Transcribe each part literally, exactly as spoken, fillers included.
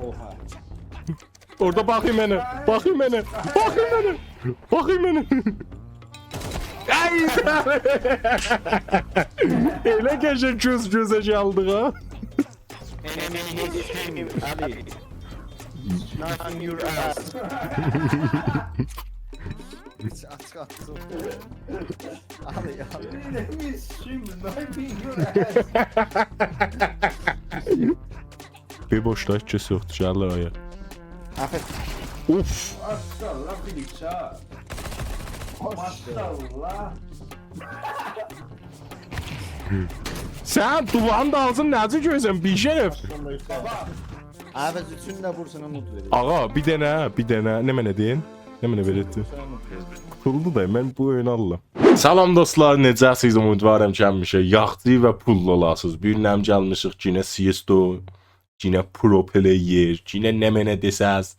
اوها. اورادا باخین منه، باخین منه، باخین منه، باخین منه. آی! ائله قشنگ گؤز گؤزه گلدیک ها. Enemy has him, Ali. Knife in your ass. آچ، آچ، آچ. آل، آل. Enemy is him, knife in your ass. بیر بوشدا هئچ کس یوخدور، گلیر آیا. آفت. اوف! ماشاءالله، بیر ایکی ها. ماشاءالله. سن دووارین دالیسین نئجه گؤرورسن، بی‌شرف؟ بابا. عوض اوچون ده وورسان، اونوت وئریر. آغا، بیر دنه، بیر دنه. نمنه دئیین؟ نمنه وئریر؟ سن اونوت وئریر. پولدو دا، من بو اویونو آللام. سلام دوستلار، نئجه‌سیز؟ امیدوارام کی همیشه یاخشی و پوللو اولاسینیز. بو گون هم گلمیشیک یئنه سی اس دو، یئنه پرو پلیر، یئنه نمنه دئسز.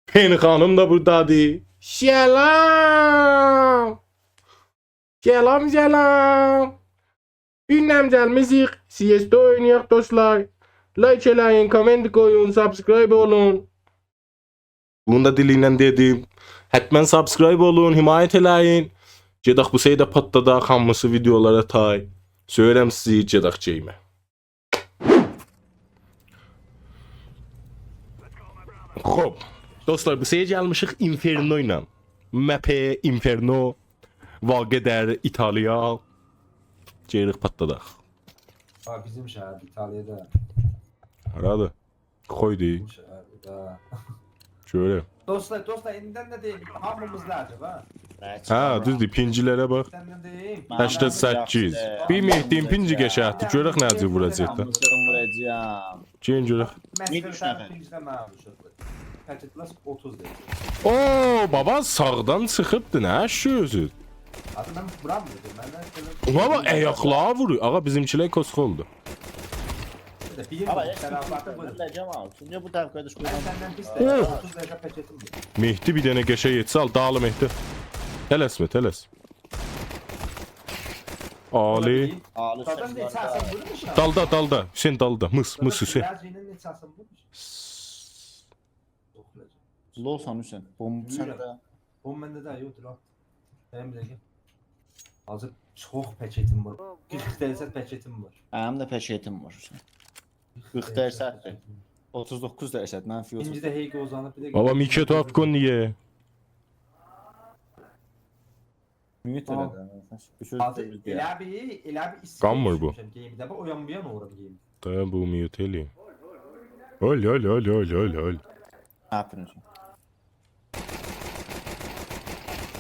پئن خانیم دا بورادادیر. سلام! سلام، سلام! بو گون هم گلمیشیک سی اس دو اوینایاق دوستلار. لایک ائله‌یین، کامنت قویون، سابسکرایب اولون. بونو دا دیلی ایله دئدیم. حتماً سابسکرایب اولون، حمایت ائله‌یین. گئدک بو سری ده پاتلاداق، هامیسی ویدئولارا تای. سؤیورم سیزی، گئدک گیمه. خوب. دوستلار، بو سری گلمیشیک اینفرنو ایله. مپ اینفرنو، واقع در ایتالیا. گئدیریک پاتلاداق. ها، بیزیم شهر، ایتالیادا. هارادیر؟ خویدو. بو شهرده. گؤرم. دوستلار، دوستلار، ایندیدن ده دئییم، هامیمیز لرجه، ها؟ هه، دوزدور، پینگیلره باخ. ایندیدن ده دئییم. هشتاد سککیز. بیر مهدی‌نین پینگی قشنگدیر. گؤرک نه جور ووراجاقدی. هامیسینی ووراجاغام. گلین گؤرک. مسخره میت پینگیدن منه وورشوردو. پکت پلاس اوتوز دئییر. او، بابا، ساغدان چیخیبدی، نه شؤزو؟ آدی من وورام دئدیم، من ده دئدیم. اونا باخ، آیاقلاری وورور. آغا، بیزیمکیلر کوسخولدو. بیر ده بیلیم، آغا، بیر هئچ شرافاتی بیر بویور. بیله‌جم آغا. سونرا بو طرف قارداش من قویان. سندن پیس اوه. دئییل، اوتوز دقیقه پکتیم وار. مهدی بیر دنه قشنگ یئتسه آل، داغیل مهدی. تلسمه، تلس. عالی. آلی قادان نئچه‌سین وورموشام؟ دالدا، دالدا. حسین دالدا. مس، مس حسین. بیرازینین نئچه‌سین وورموشام؟ چوخ لازیم. لوسان حسین. بوم سنده. او منده ده یوخدور ها. منیم ده گل. حاجی، چوخ پکتیم وار. قیرخ درصد پکتیم وار. منیم ده پکتیم وار حسین. قیرخ درصددیر. اوتوز دوققوز درصد، منفی اوتوز. ایکینجی ده هئیک اوزانیب، بیر ده بابا، میکه تو آپکون نییه؟ میوت تامام. ائله‌دی. بیر سؤز حاجی، دئییل. ائله بیر، ائله بیر ایسته‌ییر. قان وور بو. گئیمده باخ، اویانمایان اولورام گئیمده. دایان، بو میوت ائله‌ییم. اول، اول، اول، اول، اول، اول. نه یاپیرسان؟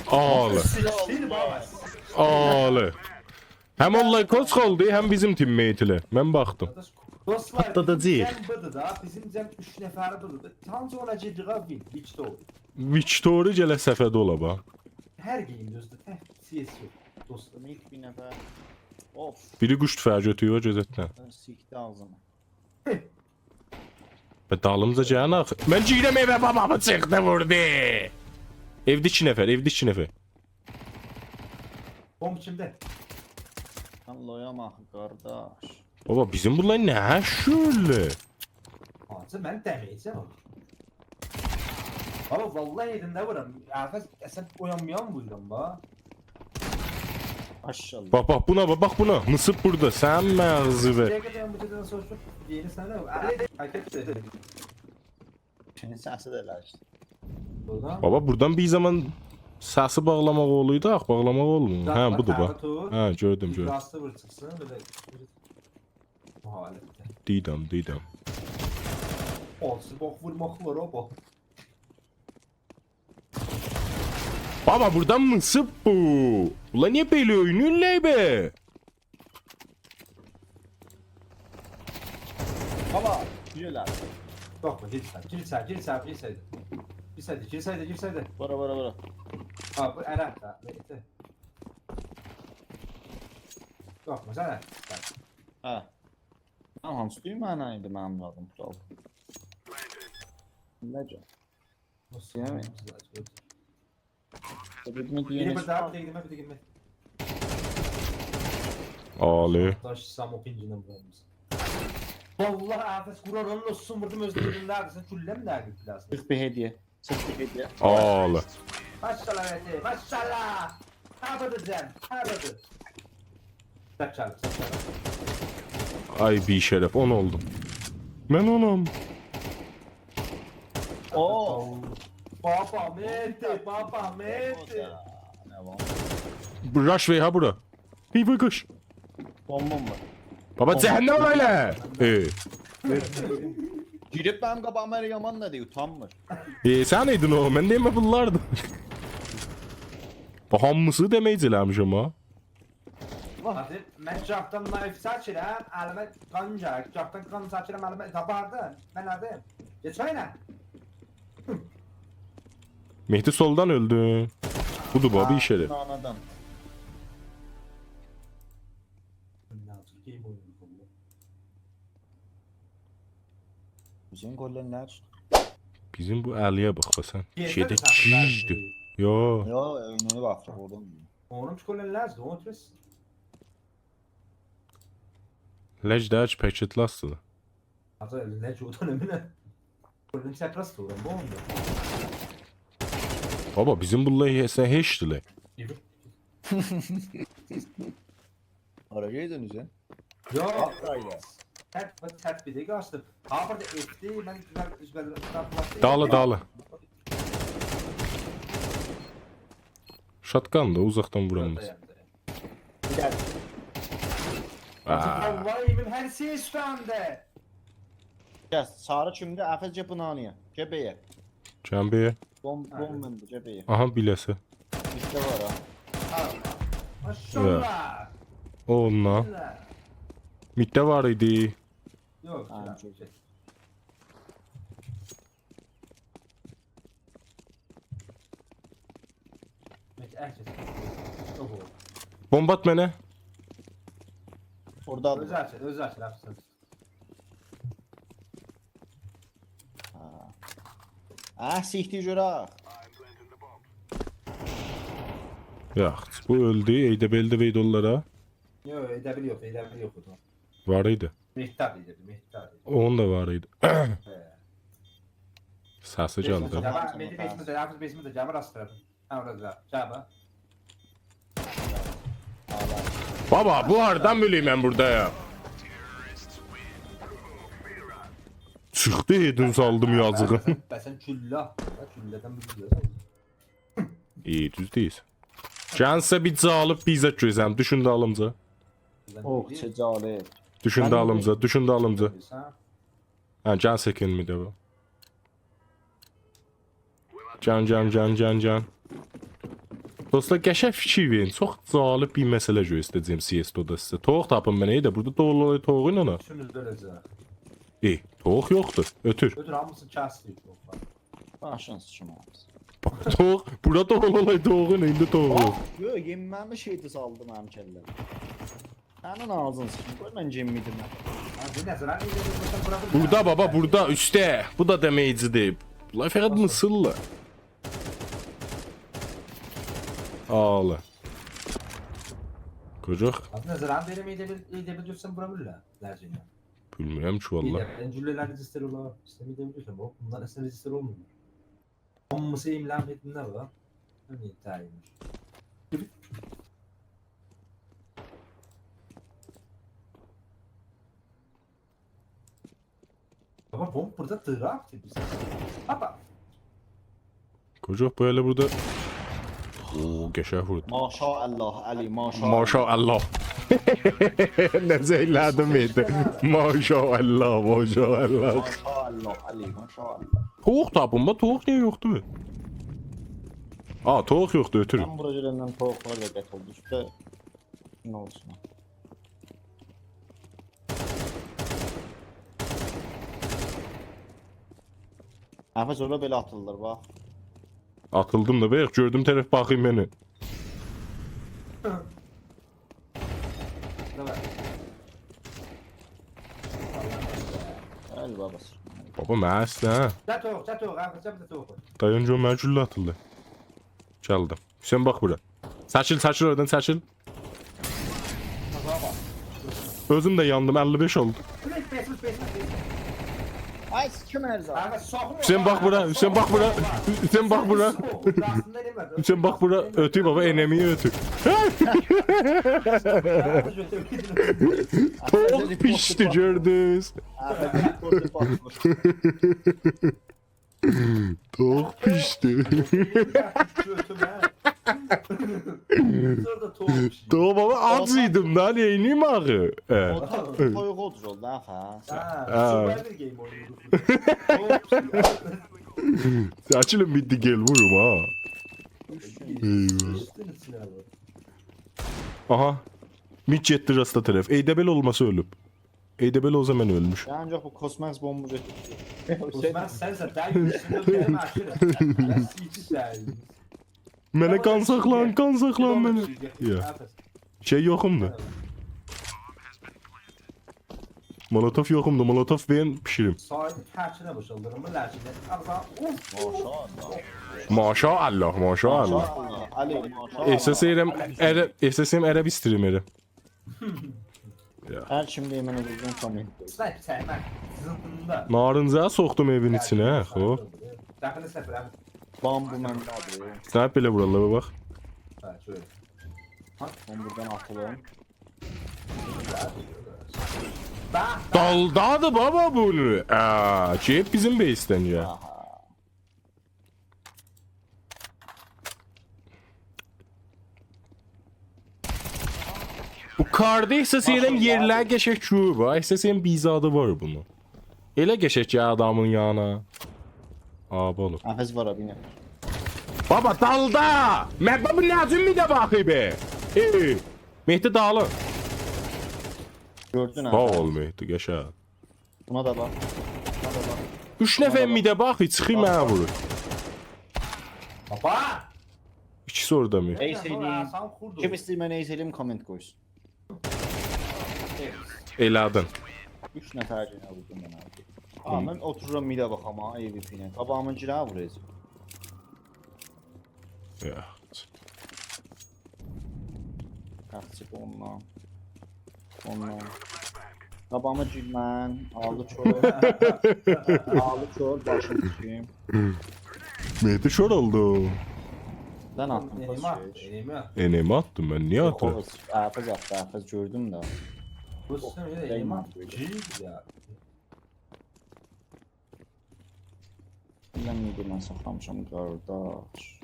آلی. سیکتیر بابا. آلی. هم اونلار کوسخولدو، هم بیزیم تیممیتلر. من باخدیم. قارداش، دوستلار، پاتلاداجاغیق. بیزیم جم بودور دا، بیزیم جم اوچ نفری بودور. تانجی اونا گئدیریک ها، وین، ویکتور. ویکتوری گله صفحه‌ده اولا باخ. هر گئیم دوستلار، تک سی اس یوخ، دوستلار. میوت بیر نفر. اوف. بیری قوش توفنگی گؤتوروب، او گؤزتدن. سیکدی آغزینا. به دالیمجا گلین آخی. من گیرم ائوه، بابا، بو چیخدی ووردو. ائوده ایکی نفر، ائوده ایکی نفر. بومب کیمده؟ سن لویام آخی، قارداش. بابا، بیزیم بونلار نه شؤله؟ حاجی، من دمیجم اونو. بابا، واللهی ائدیم ده وورام. عرفه، سن اویانمایان وورورام، باخ. ماشاءالله. باخ، باخ، بونا باخ، باخ بونا. مصیب بورادا، سن مغزیوی. دقیقه دن بو گئدن سونرا یئنی سنه. علی، حرکت ائدیر. سنین سسی ده ائله ایشده. بورادان. بابا، بورادان بیر زامان سسی باغلاماق اولوردو، آخی باغلاماق اولمور. هه، بودور باخ. هه، گؤردوم، گؤردوم. راستلی وور چیخسین، بئله بو حالتده. دیدیم، دیدیم. اولسون، باخ، وورماقلار او، باخ. بابا، بورادان مصیب بو. اولار نییه بئله اویناییرلار به؟ بابا، گیرلر. یوخ، گیر ایچری، گیر ایچری، گیر ایچری، گیر ایچری. گیر ایچری، گیر ایچری. بورا، بورا، بورا. ها، بو عرب ده، ائته. یوخ، مثلا. هه. من هانسی دویمه ایله ایندی منیم لازیم توتالدی؟ نه جان؟ ناسیل یعنی؟ یانیمیز لازیم؟ بیرینی بیری دئیه‌نی بوردا، بیر دقیقه، بیر دقیقه. عالی. داش سام او پینگینن وورموش. والله آفس قرآن، اونون اوسون ووردوم، اؤزو دئدیم، نه‌دیر، سن گولله می، نه‌دیر، بیله‌سین؟ قیرخ بیر هدیه. سن بیر هدیه. آله. ماشاءالله، مهدی، ماشاءالله. هه، بودور جم، هه، بودور. سک چالیب، سک چالیب. آی بی‌شرف، اون اولدوم. من اونام. اوو. بابا، مهدی، بابا، مهدی. نه وار؟ بو راش وی ها بورا. هی وای قاش. بومبام وار. بابا جهنم اورا ائله. ائ. گیریب منیم قاباغیما ائله یامان دا دئییر، اوتانمیر. ائ، سن ایدین او، من دئییم بونلاردی. بو هامیسی دمیج ائله‌میشم ها. حاجی، من گاهدان نایف چکیرم، الیمه قان گلیر. گاهدان قان چکیرم، الیمه داباردی. من ندیم؟ گئچ اوینا. مهدی سولدان اؤلدو. بودور بابا، بی‌شرف. نانادان. بیزیم گللر نه؟ بیزیم بو علی‌یه باخ، باخ سن. یئتمز شئیده آخی گیجدی. بلکه. یا. یا، اؤینونو باخدیق اورادان. اونون گللری لجدی، اونو ترس. لج دئییل کی، پکت لاستی‌دیر. حاجی، لج اودان امینم. گللری چپراست اورام، بو اوندا. بابا، بیزیم بونلار هئچ، هئچدیلر. هارا گئدین اوزه؟ یا، باخ، قایدا. تپ، تپ بیر ده قاچدیم. ها، بورادا ائتدی، من اوزبر، اوزبر، اوزبر، دالی، دالی. شاتگاندی، اوزاقدان ووراماز. گل. آه. والله ایمیم هر شئی اوستونده. گل، ساری کیمده؟ عفز، گل بونو آنیا. گل بئیه. جنبه. بوم، بوم منده، گل بئیه. آها، بیله‌سی. بیزده وار ها. ها، ماشاءالله. او اوندا. الله. میدده وار ایدی. یوخ، ها، یوخ. چوز. مهدی، اه، چوز. یوخ، او. بومبا آت منه. اورادا. اؤزو آچیر، اؤزو آچیر، آپسین. ها. اه، سیکدیر گؤرک. یوخ، بو اؤلدو. ائیده بئلدی وید اونلارا. یوخ، ائیده بیل یوخ، ائیده بیل یوخ اوردا. وار ایدی. مهدی دئدی، مهدی دئدی. اونون دا وار ایدی. هه. سسی گلدی. گل، مهدی، بیسیمده، یاخشی، بیسیمده، گل، بورادا. گل، بورادا. بابا، بو هاردان بیلیم من بوردایام؟ چیخدی، هئدین سالدیم یازیغی. بس سن، بس سن گولله آتدین دا، گولله‌دن بیلدین. ای، دوز دئییرسن. گلسه بیر جالب بیزه گؤزم، دوشون دالیمجا. اوه، چه جالب. دوشون من دالیمجا، دوشون دالیمجا. هه، گل سکن میده بو. جان، جان، جان، جان، جان. دوستلار، قشنگ فیکیر وئرین. چوخ جالب بیر مسئله گؤستره‌جم سی اس دودا سیزه. تویوق تاپین منه، ائیده بورادا دولالای تویوغو ایله. اوچوموز ده اؤله‌جک. ای، تویوق یوخدور. اؤتور. اؤتور، هامیسینی کسدیک، تویوق وار. باشین سیچیم آغزی. تویوق، بورادا دولالای تویوغو ایله، ایندی تویوق یوخ. یوخ، یئنمه‌میش ایدی، سالدیم منیم کلله‌مه. سنین آغزین سیچیم، قوی من یئممه‌یدیم من. ها، بیر نظر، ها، ایندی بورادا، بورادا. بورادا بابا، بورادا، اوسته. بو دا دمیجی‌دیر. بونلار فقط میسیللار. آله. قوجاق. آدی نظر، ها، بئله ایده بیل، ایده بیل دورسان بورا بیلله. لرزینه. بیلمیرم کی، والله. ایده بیل، گولله‌لر رجیستر اولار، سیستم ایده بیل دورسان، بو، بوندان اصلا رجیستر اولمور. هامیسی ایملن بیتینده وار. همین تعیین. بابا، بومب بورادا دورار کی بیز. بابا. قوجاق، بو ائله بورادا. اوو، قشنگ ووردو. ماشاءالله، علی، ماشاءالله. ماشاءالله. نئجه ائله‌دیم، ائیدی. ماشاءالله، ماشاءالله. ماشاءالله، علی، ماشاءالله. تویوق تاپین، باخ، تویوق نییه یوخدور؟ آ، تویوق یوخدور، اؤتورون. من بورا گلندن تویوقلار دا قتل دوشدو. نه اولسون؟ نفس اورا بئله آتیللیر، باخ. آتیلدیم دا، بایاق گؤردوم طرف باخیم منی. نه وار؟ ال باباسی. بابا، من اصلا. جا تویوق، جا تویوق، آفس، جا بیر ده تویوق. دایان، گؤر، منه گولله آتیلدی. گلدیم. حسین، باخ بورا. چکیل، چکیل اورادان، چکیل. بابا. اؤزوم ده یاندیم، اللی بئش اولدو. بئسیمیز، بئسیمیز، بئسیمیز. آی، سیکیم هر زامان. آقا، سوخما. حسین، باخ بورا، حسین، باخ بورا. حسین، باخ بورا. حسین، باخ بورا. اؤتور بابا، انمی‌یی اؤتور. تویوق پیشدی، گؤردونوز. تویوق پیشدی. تویوق بابا، آج ایدیم دا، نئینیییم آخی؟ هه. تویوق اودور اولدو ها، فا. ها، Survivor game اویناییردیق. ساکینین، بیتدی، گل ووروم ها. ایوا. آها. مید گئتدی راستا طرف. ای دبل اولماسا اؤلوب. ای دبل اولسا من اؤلموشم. آنجاق بو کوسماس بومبو گؤتوردو. کوسماس سنسن، دای گوجلو، منیم آخیریم. سیکی سن. منه قان ساخلان، قان ساخلان منه. یا. شئی یوخومدور. مولوتوف یوخومدور، مولوتوف وئرین بیشیریم. سایت هرچینه بوشالدیریم، لکینه. آلسا، اوف. ماشاءالله. ماشاءالله، ماشاءالله. ماشاءالله. علی، ماشاءالله. احساس ائدیرم، عرب، احساس ائدیرم عرب استریمری. هر کیم دئییر منه دوزگون کامنت. سنایپر، سنایپر. زیندیندا. نارنجی‌یی سوخدوم ائوین ایچینه، خوب. دفعه سفر، ها. بامبو منده‌دیر. سنایپر بئله وورارلار، باخ. ها، شویه. من بورادان آتیلیم. به. دالدادیر بابا بونو. آ، گئدیب بیزیم بیسدن یا. آها. بو کاردا احساس ائدیرم ماشاءالله. یئرلری قشنگ کویوب ها. احساس ائدیرم بیر زادی وار بونون. ائله قشنگ کی آدامین یانینا. آبی اولوب. نفس وار ها، بیر نفر. بابا، دالدا! من بابا، نه جور میده باخیب؟ ای، مهدی دالی. گؤردون ها. ساغ اول مهدی، قشنگ. بونا دا باخ. بونا دا باخ. اوچ نفر میده باخ، چیخیر منه وورور. بابا! ایکیسی اورادا می؟ ائی سئیدیم. اعصابیم خوردو. کیم ایسته‌ییر من ائی سئیدیم، کامنت قویسون. ائله‌دین. اوچ نفر یئنه ووردوم من آبی. آ، من اوتورورام میده باخام ها، ای وی پی ایله. قاباغیما گیره ووره‌جاغام. یا. تقصیر اوندان. اوندان. قاباغیما گیر من. آلدی چور. آلدی چور، باشیم دوشوم. مهدی کور اولدو. سن آتدین، انمی باش آت، گئچ. انمی آت. انمی آتدیم من، نییه آتدیم؟ یوخ، حافظ آتدی، حافظ گؤردوم ده. بو سیستم ائله انمی آت. گیر یا. بیلمیرم، من ساخلامیشام، قارداش.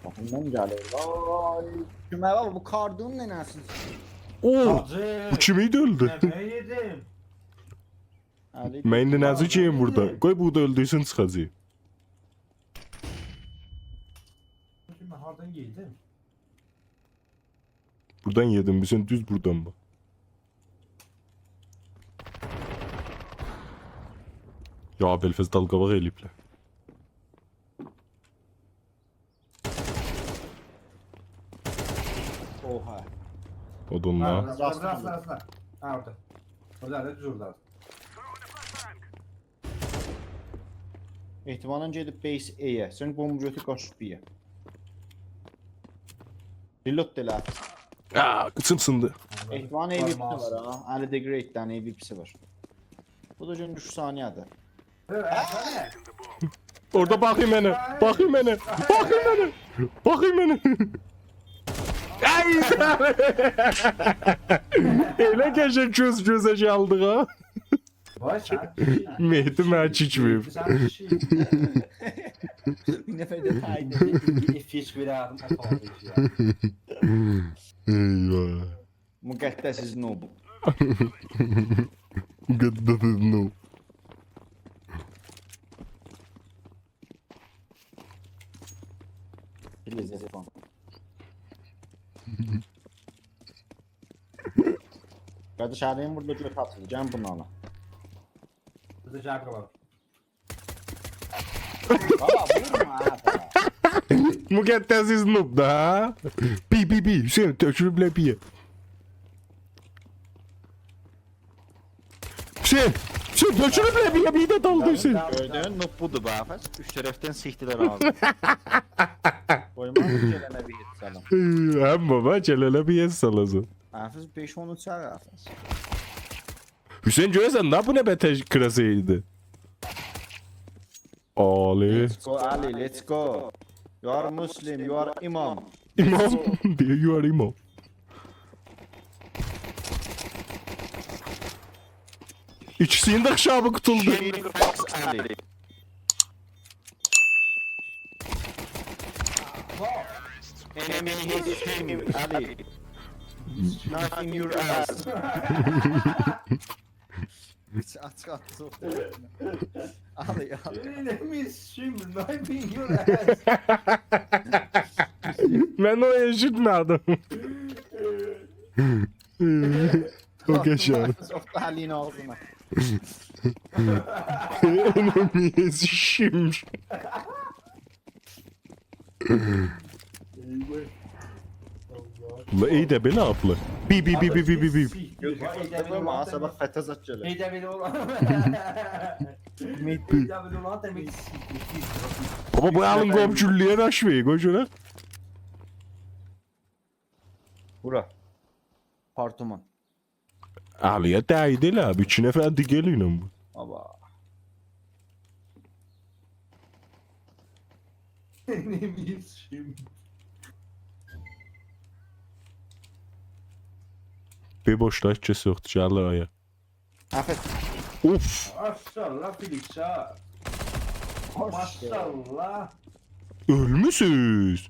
باخیندان گلیر. وای. کیمه باخ، بو کاردون ننه‌سی؟ او، حاجی، بو کیم ایدی اؤلدو؟ نفر یئدیم. علی، من ایندی نه جور گئدیم بورادا؟ قوی بورادا اؤلدورسون، چیخاجاق. من هاردان یئدیم؟ بورادان یئدیم، بیزیم دوز بورادان باخ. یا، بلفز دالقاباق ائله‌ییبلر. اوها. اودونلا. راست، راست، راست، راست. ها، اورادا. اورادا، اورادا، دوز اورادا. احتمالاً گئدیب base A-یه. سن بومبو گؤتور، قاچ B-یه. Reload ائله. آ، قیچیم سیندی. احتمالاً A W P-سی وار ها. علی The Great-دن A W P-سی وار. بو دا گؤرون اوچ ثانیه‌دیر. اورادا باخین منه، باخین منه، باخین منه، باخین منه. آی! ائله قشنگ گؤز گؤزه گلدیک ها. وای، سن کیشی. مهدی منی کیک ووروب. سن کیشی. بیر نفر ده تایید ائدیر. F H وئرردیم، آتاردیم یا. ایواه. مقدس is noob. Good, good, no. بیر لذت وار. قارداش، آدام بورادا گؤت آچیلیر. گلین بونو آلاق. بورادا گل قاباق. بابا، وورما ها، بابا. مقدس is noob دا، ها؟ بی، بی، بی، حسین، تؤکولوبلر بی‌یه. حسین، حسین، تؤکولوبلر بی‌یه، بیر ده دالدی حسین. گؤردون، نوب بودور به، حافظ. اوچ طرفدن سیکدیلر آغزینا. قویماز کی، گلنه بیر هئت سالیم. ای، هم بابا، گلنه بیر هئت سالاسان. حافظ، بئش اون اوچ آغ، حافظ. حسین، گؤرورسن ده، بو نه بتر کراس ایدی؟ عالی. Let's go, Ali, let's go. You are Muslim, you are imam. امام؟ دئییر، you are امام. ایکیسینین ده حسابی قوتولدو. Shame, Ali. Enemy has shame, Ali. Knife in your ass. آچیق، آچیق آتدی، چوخ دئییل. آلی، آلی. Enemy has shame, knife in your ass. من اونو ائشیتمه‌دیم. او قشنگ. چوخ دا الین آغزینا. Enemy has shame. لا، ای ده بئله آپلی. بی، بی، بی، بی، بی، بی، بی. یوخ، یوخ، ای ده بئله اولان، ها، صاباح فته زاد گلر. ای ده بئله اولان. ای ده بئله اولان دئمک. بابا، بو الین قویوب گولله‌یه رش وئر، قوی گؤرک. بورا. پارتومان. علی‌یه دَیدی ائله، بیر ایکی نفر دیگه ائله بو. بابا. نه بیلیم. بیر بوشدا هئچ کس یوخدور، گلدیلر آیا. حافظ. اوف. ماشاءالله، فیلیکس ها. ماشاءالله. اؤلموسوز.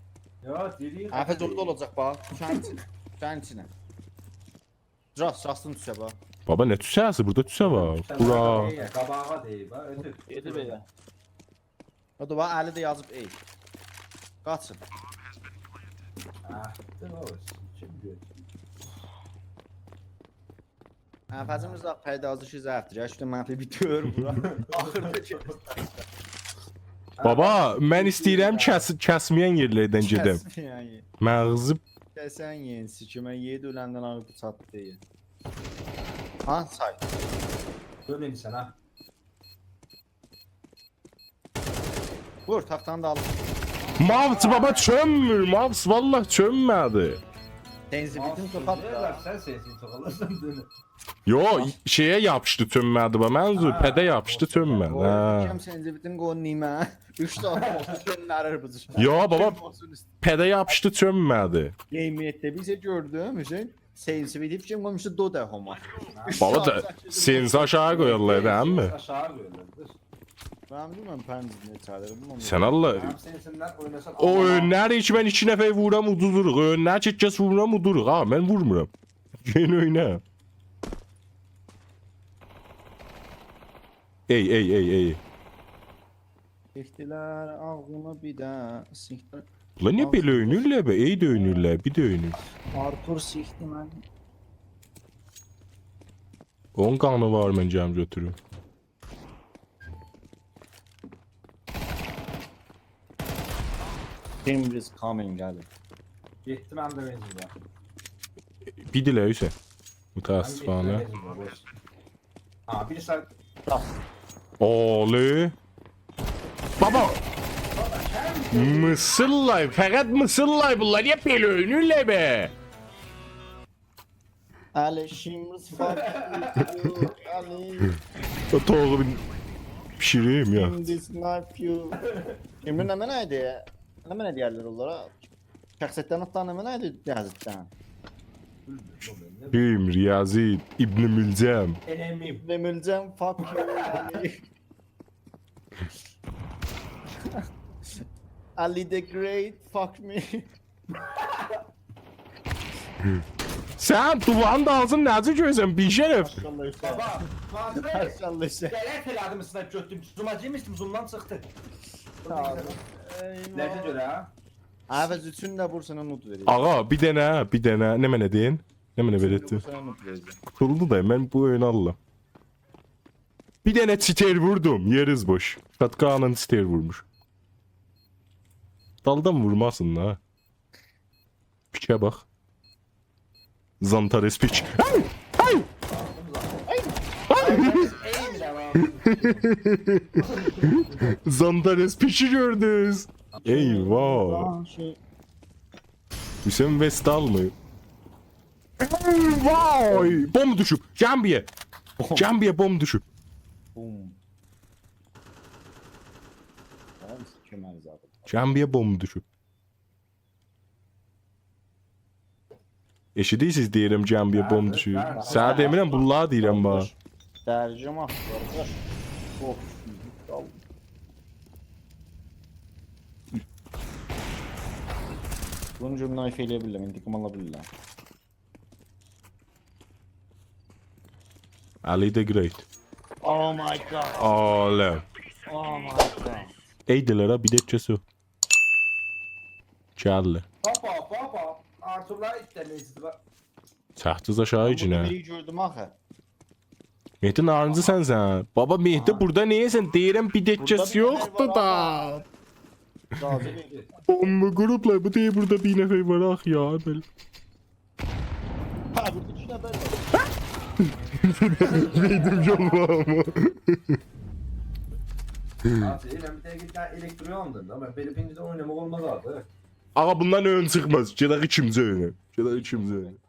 یا، دیری‌ییک. حافظ، اورادا اولاجاق، باخ. دوشن ایچینه. دوشن ایچینه. راست، راستین دوشه، باخ. بابا، نه دوشه‌سی؟ بورادا دوشه وار. بورا. دئییر، قاباغا دئییر، باخ، اؤتور. گئدیر بئله. او دا وار، علی ده یازیب، ای. قاچین. آه، دئ، او، کیم گؤردو؟ هه، فضل میرزا، پردازشی ضعیفدیر. هشت منفی بیر دؤور وورا. آخیردا کی. بابا، من ایسته‌ییرم کس-، کسمه‌ین یئرلردن گئدم. کسمه‌ین یئر. مغزی. کسن یئرین سیکیمه، یئدی اؤلندن آغیر بو چاتدی. ها، سای. دؤن ایندی سن، ها. وور، تاختانی دا آل. ماوس بابا چؤنمور، ماوس والله چؤنمه‌دی. سنسیتیویتین چوخ آتدی. سن سنسیتیو اولورسان، دؤنور. یو، شئیه یاپیشدی، چؤنمه‌دی بابا. منظور، هه، پده یاپیشدی، چؤنمه‌دی. هه. یکم سنسیتیویتین قویون نیمه. اوچ دنه اولسون، چؤنمه‌دی بو. یو، بابا، پده یاپیشدی، چؤنمه‌دی. گیم یئددیده بیزه گؤردوم، حسین. سنسیتیویتی فیکریم قویموشدو دو دفعه اوما. بابا دا، سنسی آشاغی قویارلار دا، عمی. آشاغی قویارلار، دوز. من بیلمیرم، پنج نئچه‌دیر، بیلمیرم. سن الله. منیم سنسیمدن اویناسان او آللاه. اویونلاری کی من ایکی نفر وورورام، اودوزوروق. اویونلاری کی کس وورورام، اودوروق. ها، من وورمورام. یئنی اوینا. ای، ای، ای، ای. سیکدیلر آغزیمی بیر ده، سیکدیلر. بونلار نییه بئله آغزیمی اوینایرلار به؟ ای ده اوینایرلار، بیر ده اوینایرلار. آرتور سیکدی منی. اونون قانی وار، من گلیم گؤتوروم. Team is coming، گلین. گئتدی، منیم ده بنزین وار. بیر دیله، حسین. من گئتدیم، متأسفانه. بنزین وار، بوش. ها، بیر ساعت. اولی. بابا. مصیرلار، فقط مصیرلار بونلار. نییه بئله اوینایرلار به؟ علی، شیمز، fuck you، علی. او تویوغو بیر بیشیریم یا. Shimz knife you. شیمز نمنه ایدی؟ نمنه دئیرلر اونلارا؟ شخصیتلرین آدلاری نمنه ایدی یزیددن؟ کیم؟ ریاضی، ابن ملجم. ابن ملجم، fuck you، علی. Ali the Great، fuck me. سن دووارین دالیسینی نئجه گؤرورسن، بی‌شرف؟ ماشاءالله، حسین. بابا، ماشاءالله، حسین. ماشاءالله، غلط ائله‌دیم، اسنایپ گؤتدوم. زوما گیرمیشدیم، زومدان چیخدی. ساغ اول. ائیواه. نئجه گؤره، ها؟ عوض اوچون ده وور، سنه نود وئره‌جم. آغا، بیر دنه، بیر دنه. نمنه دئیین؟ نمنه وئره‌جم؟ اوچون ده وور، سنه نود وئره‌جم. قورولدو دا، من بو اویونو آلیرام. بیر دنه چیتر ووردوم، یئریز بوش. شاتگانین چیتر وورموش. دالدان وورماسین دا. پیکه باخ. زانتارز پیک. آی! آی! آی! آی! زانتارز پیکی گؤردونوز. ائیواه. آه، شئی. حسین وست آلمیر. وای! بوم دوشوب. گل بیر. Can بیه بوم دوشوب. بوم. Tamam, sikemez abi. Can بیه بوم دوشوب. ائشیدیرسیز، دئییرم، جنبیه بوم دوشور. سنه دئمیرم، بونلاری دئییرم، باخ. درجه ماخ، قارداش. اوف. بونو جمله ایف ائلیه بیلیرم، انتقام آلا بیلیرم. علی ده گرئیت. Oh my god. عالم. Oh my god. ای دلارا، بیر ده کسو. گلدی. Papa, papa. Arthurlar ایتلر نئجه؟ چاخدیز آشاغی ایچینه. بیری گؤردوم آخی. مهدی، نارنجی سنسن. بابا، مهدی، بوردا نئیه‌سن؟ دئییرم، بیر ده کسو یوخدور دا. راضی بیری. بومبا قوروبلار، بو دئییر بوردا بیر نفر وار، آخ یا، بئله. ها، بوردا ایکی نفر وار. دئدیم، یوخ، آمما. Abi, ائله بیر دقیقه، بیر دنه الکترویی آندین دا. من بئله پینگده اویناماق اولماز آبی. آغا، بوندان اؤیون چیخماز. گئدک ایکینجی اؤیونه. گئدک ایکینجی اؤیونه.